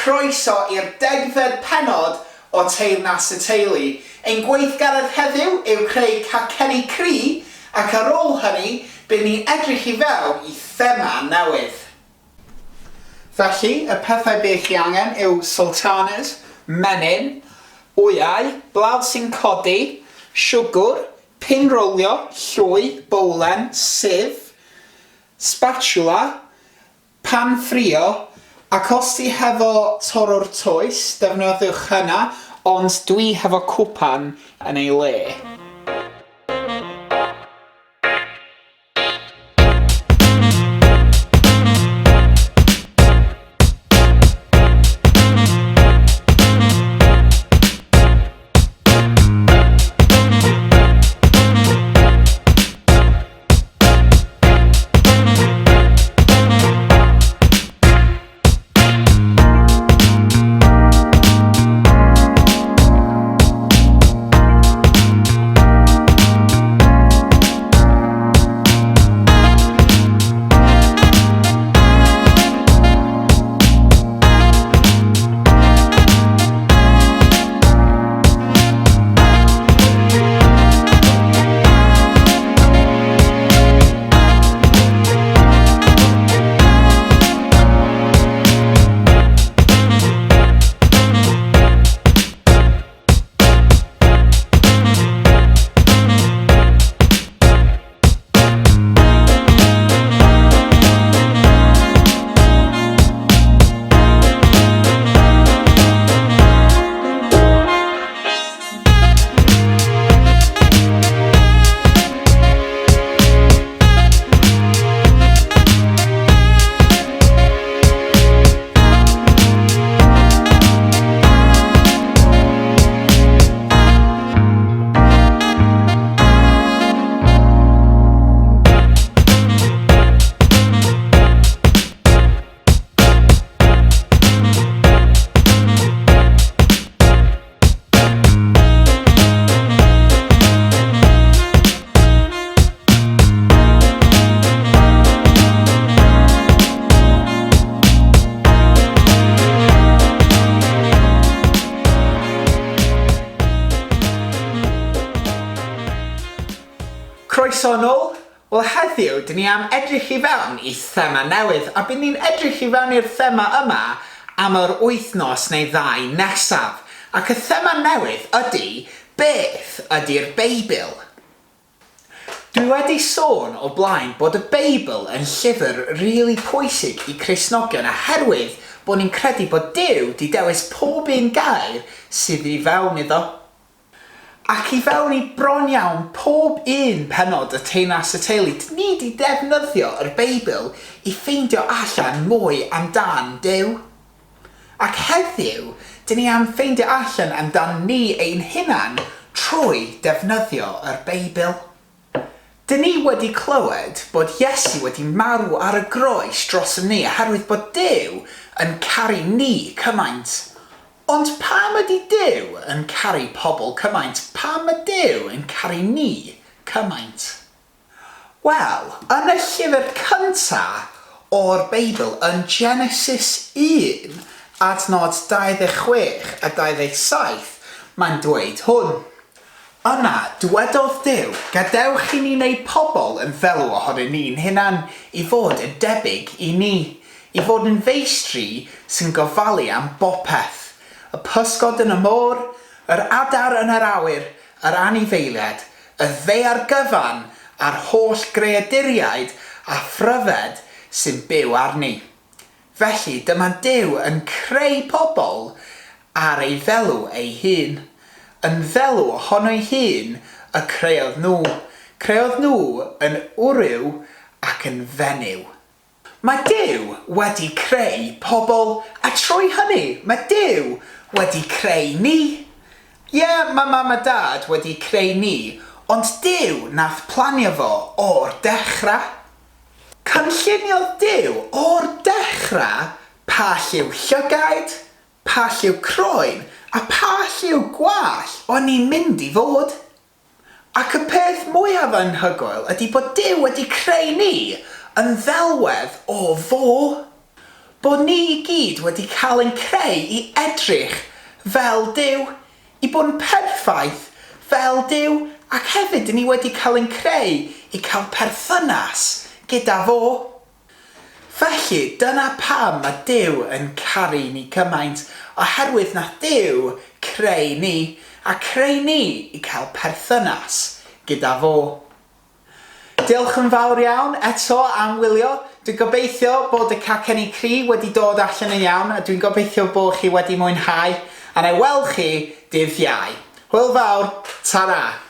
croeso i'r degfed pennod o Teyrnas y Teulu. Ein gweithgaredd heddiw yw creu cacenni cri ac ar ôl hynny bydd ni'n edrych i fewn i thema newydd. Felly, y pethau bydd chi angen yw sultanas, menyn, wyau, blawd sy'n codi, siwgwr, pin rowlio, llwy, bowlen, sieve, spatula, pan ffrio, ac os ti hefo torrwr toes, defnyddiwch hynna, ond dwi hefo cwpan yn ei le. Croeso nôl! Wel heddiw, dyn ni am edrych i fewn i thema newydd, a bydd ni'n edrych i fewn i'r thema yma am yr wythnos neu ddau nesaf. Ac y thema newydd ydy, beth ydy'r Beibl? Dwi wedi sôn o blaen bod y Beibl yn llyfr rili pwysig i Cristnogion oherwydd bod ni'n credu bod Duw 'di dewis pob un gair sydd i fewn iddo. Ac i fewn i bron iawn pob un pennod y Teyrnas y Teulu dyn ni 'di defnyddio yr Beibl i ffeindio allan mwy amdan Duw. Ac heddiw, dyn ni am ffeindio allan amdan ni ein hunan trwy defnyddio yr Beibl. Dyn ni wedi clywed bod Iesu wedi marw ar y groes drosom ni oherwydd bod Duw yn caru ni cymaint. Ond pam ydy Duw yn caru pobl cymaint? Pam mae Duw yn caru ni cymaint? Wel, yn y llyfr cynta o'r Beibl, yn Genesis 1, adnod 26 a 27, mae'n dweud hwn, Yna, dwedodd Duw, Gadewch i ni wneud pobl yn ddelw ohonyn ni'n hunan, i fod yn debyg i ni, i fod yn feistri sy'n gofalu am bopeth, y pysgod yn y môr, yr adar yn yr awyr, yr anifeiliaid, y ddaear gyfan a'r holl greaduriaid a phryfed sy'n byw arni. Felly dyma Duw yn creu pobl ar ei ddelw ei hun. Yn ddelw ohono'i hun y creodd nhw, creodd nhw yn wryw ac yn fenyw. Mae Duw wedi creu pobl, a trwy hynny, mae Duw wedi creu ni. Ie, mae mam a dad wedi creu ni, ond Duw nath planio fo o'r dechrau. Cynlluniodd Duw o'r dechrau pa lliw llygaid, pa lliw croen, a pa lliw gwallt o'n ni'n mynd i fod. Ac y peth mwyaf anhygoel ydy bod Duw wedi creu ni yn ddelwedd o fo. Bod ni i gyd wedi cael ein creu i edrych fel Duw, i bod yn perffaith fel Duw, ac hefyd dyn ni wedi cael ein creu i cael perthynas gyda fo. Felly, dyna pam mae Duw yn caru ni cymaint, oherwydd nath Duw creu ni, a creu ni i cael perthynas gyda fo. Diolch yn fawr iawn eto am wylio. Dwi'n gobeithio bod y cacenni cri wedi dod allan yn iawn a dwi'n gobeithio bod chi wedi mwynhau a na i weld chi dydd Iau. Hwyl fawr, ta-ra!